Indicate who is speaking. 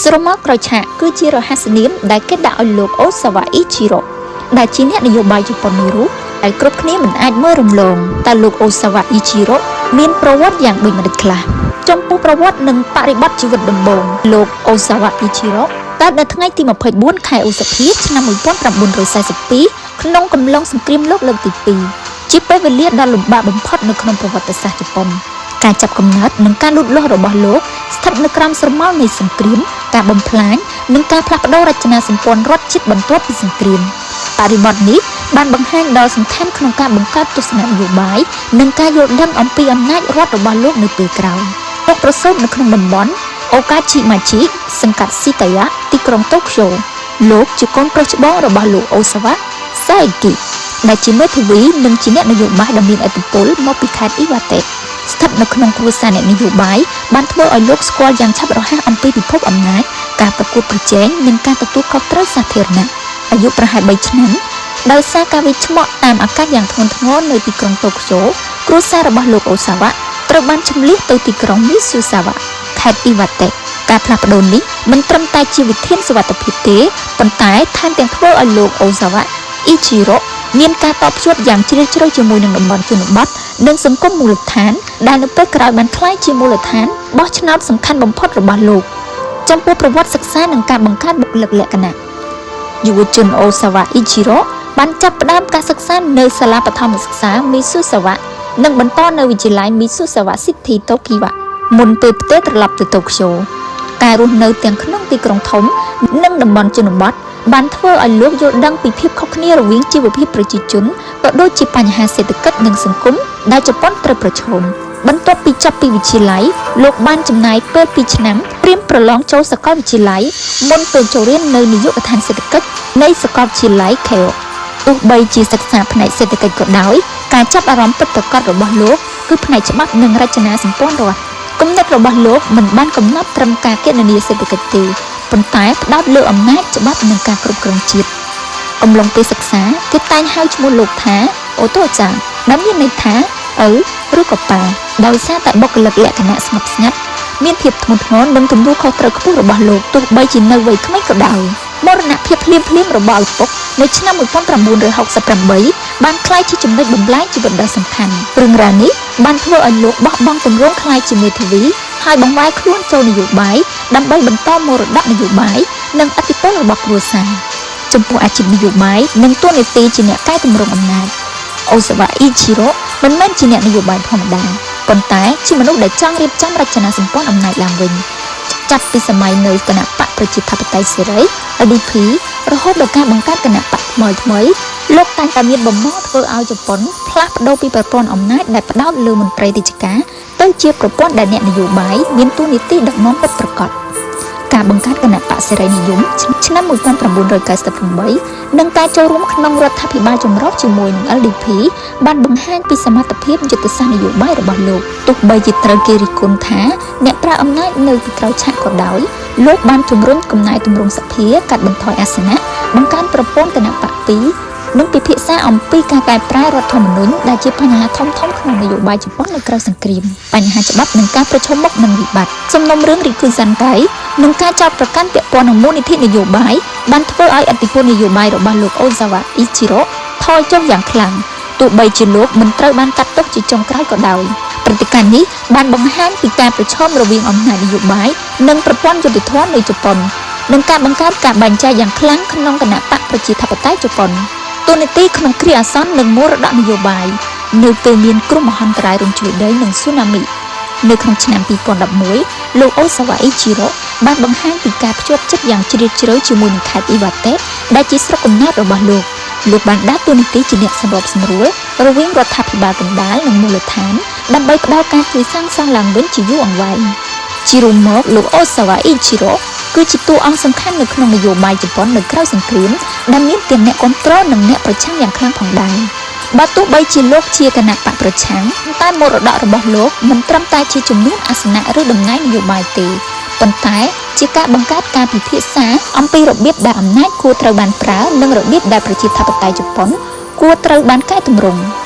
Speaker 1: ស្រមោលក្រោយឆាកគឺជារហស្សនាមដែលគេដាក់ឲ្យលោកអូសាវ៉ាអ៊ីជីរ៉ូដែលជាអ្នកនយោបាយជប៉ុនមួយរូបដែលគ្រប់គ្នាមិនអាចមើលរំលងតើលោកអូសាវ៉ាអ៊ីជីរ៉ូមានប្រវត្តិយ៉ាងដូចម្តេចខ្លះចំពោះប្រវត្តិនិងបរិបទជីវិតដំបូងលោកអូសាវ៉ាអ៊ីជីរ៉ូកើតនៅថ្ងៃទី24ខែឧសភាឆ្នាំ1942ក្នុងកំឡុងសង្គ្រាមលោកលើកទី2ជាពេលវេលាដ៏លំបាកបំផុតនៅក្នុងប្រវត្តិសាស្ត្រជប៉ុនការចាប់កំណើតនិងការលូតលាស់របស់លោកស្ថិតនៅក្រោមស្រមោលនៃសង្គ្រាមការបំផ្លាញនិងការផ្លាស់ប្ដូររចនាសម្ព័ន្ធរដ្ឋជាតិបន្ទាប់ពីសង្គ្រាមបរិបទនេះបានបង្ហាញដល់សំខាន់ក្នុងការបង្កើតទស្សនៈនយោបាយនិងការយល់ដឹងអំពីអំណាចរដ្ឋរបស់លោកនៅពេលក្រោយលោកប្រសូតនៅក្នុងតំបន់អូកាជីម៉ាជីសង្កាត់ស៊ីតាយ៉ាទីក្រុងតូក្យូលោកជាកូនប្រុសច្បងរបស់លោកអូសាវ៉ាសាអេគីដែលជាមេធាវីនិងជាអ្នកនយោបាយដ៏មានឥទ្ធិពលមកពីខេត្តអ៊ីវ៉ាតេស្ថិតនៅក្នុងគ្រួសារអ្នកនយោបាយបានធ្វើឲ្យលោកស្គាល់យ៉ាងឆាប់រហ័សអំពីពិភពអំណាចការប្រកួតប្រជែងនិងការទទួលខុសត្រូវសាធារណៈអាយុប្រហែល3ឆ្នាំដោយសារការវាយឆ្មក់តាមអាកាសយ៉ាងធ្ងន់ធ្ងរនៅទីក្រុងតូក្យូគ្រួសាររបស់លោកអូសាវ៉ាត្រូវបានជម្លៀសទៅទីក្រុងមីស៊ូសាវ៉ាខេត្តអ៊ីវ៉ាតេការផ្លាស់ប្ដូរនេះមិនត្រឹមតែជាវិធានសុវត្ថិភាពទេប៉ុន្តែថែមទាំងធ្វើឲ្យលោកអូសាវ៉ាអ៊ីជីរ៉ូមានការតភ្ជាប់យ៉ាងជ្រាលជ្រៅជាមួយនឹងតំបន់ជនបទនិងសង្គមមូលដ្ឋានដែលនៅពេលក្រោយបានក្លាយជាមូលដ្ឋានបោះឆ្នោតសំខាន់បំផុតរបស់លោកចំពោះប្រវត្តិសិក្សានិងការបង្កើតបុគ្គលិកលក្ខណៈយុវជនអូសាវ៉ាអ៊ីជីរ៉ូបានចាប់ផ្ដើមការសិក្សានៅសាលាបឋមសិក្សាមីស៊ូសាវ៉ានិងបន្តនៅវិទ្យាល័យមីស៊ូសាវ៉ាស៊ីធីតូគីវ៉ាមុនពេលផ្ទេរត្រឡប់ទៅតូក្យូការរស់នៅទាំងក្នុងទីក្រុងធំនិងតំបន់ជនបទបានធ្វើឲ្យលោកយល់ដឹងពីភាពខុសគ្នារវាងជីវភាពប្រជាជនក៏ដូចជាបញ្ហាសេដ្ឋកិច្ចនិងសង្គមដែលជប៉ុនត្រូវប្រឈមបន្ទាប់ពីចប់ពីវិទ្យាល័យលោកបានចំណាយពេល2ឆ្នាំត្រៀមប្រឡងចូលសាកលវិទ្យាល័យមុនពេលចូលរៀននៅនាយកដ្ឋានសេដ្ឋកិច្ចនៃសាកលវិទ្យាល័យ Keio ទោះបីជាសិក្សាផ្នែកសេដ្ឋកិច្ចក៏ដោយការចាប់អារម្មណ៍ពិតប្រាកដរបស់លោកគឺផ្នែកច្បាប់និងរចនាសម្ព័ន្ធរដ្ឋគំនិតរបស់លោកមិនបានកំណត់ត្រឹមការគណនាសេដ្ឋកិច្ចទេប៉ុន្តែផ្ដោតលើអំណាចច្បាប់និងការគ្រប់គ្រងជាតិអំឡុងពេលសិក្សាគេតែងហៅឈ្មោះលោកថាអូតូចាងដែលមានន័យថាឪឬក៏ប៉ាដោយសារតែបុគ្គលិកលក្ខណៈស្ងប់ស្ងាត់មានភាពធ្ងន់ធ្ងរនិងទំនួលខុសត្រូវខ្ពស់របស់លោកទោះបីជានៅវ័យក្មេងក៏ដោយមរណភាពភ្លាមៗរបស់ឪពុកនៅឆ្នាំ1968បានក្លាយជាចំណុចបំលែងជីវិតដ៏សំខាន់រឿងរ៉ាវនេះបានធ្វើឲ្យលោកបោះបង់គម្រោងក្លាយជាមេធាវីហើយបង្វែរខ្លួនចូលនយោបាយដើម្បីបន្តមរតកនយោបាយនិងឥទ្ធិពលរបស់គ្រួសារចំពោះអាជីពនយោបាយនិងតួនាទីជាអ្នកកែតម្រង់អំណាចអូសាវ៉ាអ៊ីជីរ៉ូមិនមែនជាអ្នកនយោបាយធម្មតាប៉ុន្តែជាមនុស្សដែលចង់រៀបចំរចនាសម្ព័ន្ធអំណាចឡើងវិញចាប់ពីសម័យនៅគណៈបកប្រជាធិបតេយ្យសេរី LDP រហូតដល់ការបង្កើតគណៈបកថ្មីថ្មីលោកតែងតែមានបំណងធ្វើឲ្យជប៉ុនផ្លាស់ប្ដូរពីប្រព័ន្ធអំណាចដែលផ្ដោតលើមន្ត្រីរាជការទៅជាប្រព័ន្ធដែលអ្នកនយោបាយមានតួនាទីដឹកនាំពិតប្រាកដការបង្កើតគណៈបកសេរីនិយមឆ្នាំ1998និងការចូលរួមក្នុងរដ្ឋាភិបាលចម្រុះជាមួយនឹង LDP បានបង្ហាញពីសមត្ថភាពយុទ្ធសាស្ត្រនយោបាយរបស់លោកទោះបីជាត្រូវគេរិះគន់ថាអ្នកប្រើអំណាចនៅពីក្រោយឆាកក៏ដោយលោកបានជំរុញកំណែទម្រង់សភាកាត់បន្ថយអាសនៈបង្កើនប្រព័ន្ធគណៈបក2និងពិភាក្សាអំពីការកែប្រែរដ្ឋធម្មនុញ្ញដែលជាបញ្ហាធំៗក្នុងនយោបាយជប៉ុននៅក្រៅសង្គ្រាមបញ្ហាច្បាប់និងការប្រឈមមុខនឹងវិបត្តិសំណុំរឿងរីគុសានកៃនិងការចោទប្រកាន់ពាក់ព័ន្ធនឹងមូលនិធិនយោបាយបានធ្វើឲ្យឥទ្ធិពលនយោបាយរបស់លោកអូសាវ៉ាអ៊ីជីរ៉ូថយចុះយ៉ាងខ្លាំងទោះបីជាលោកមិនត្រូវបានកាត់ទោសជាចុងក្រោយក៏ដោយព្រឹត្តិការណ៍នេះបានបង្ហាញពីការប្រឈមរវាងអំណាចនយោបាយនិងប្រព័ន្ធយុត្តិធម៌នៅជប៉ុននិងការបង្កើតការបែងចែកយ៉ាងខ្លាំងក្នុងគណៈបកប្រជាធិបតេយ្យជប៉ុនតួនាទីក្នុងគ្រាអាសន្ននិងមរតកនយោបាយនៅពេលមានគ្រោះមហន្តរាយរំជួយដីនិងស៊ូណាមីនៅក្នុងឆ្នាំ2011លោកអូសាវ៉ាអ៊ីជីរ៉ូបានបង្ហាញពីការភ្ជាប់ចិត្តយ៉ាងជ្រាលជ្រៅជាមួយនឹងខេត្តអ៊ីវ៉ាតេដែលជាស្រុកកំណើតរបស់លោកលោកបានដើរតួនាទីជាអ្នកសម្របសម្រួលរវាងរដ្ឋាភិបាលកណ្ដាលនិងមូលដ្ឋានដើម្បីផ្ដល់ការជួយសាងសង់ឡើងវិញជាយូរអង្វែងជារួមមកលោកអូសាវ៉ាអ៊ីជីរ៉ូគឺជាតួអង្គសំខាន់នៅក្នុងនយោបាយជប៉ុននៅក្រៅសង្គ្រាមដែលមានទាំងអ្នកគាំទ្រនិងអ្នកប្រឆាំងយ៉ាងខ្លាំងផងដែរបើទោះបីជាលោកជាគណៈបកប្រឆាំងតែមរតករបស់លោកមិនត្រឹមតែជាចំនួនអាសនៈឬតំណែងនយោបាយទេប៉ុន្តែជាការបង្កើតការពិភាក្សាអំពីរបៀបដែលអំណាចគួរត្រូវបានប្រើនិងរបៀបដែលប្រជាធិបតេយ្យជប៉ុនគួរត្រូវបានកែតម្រង់។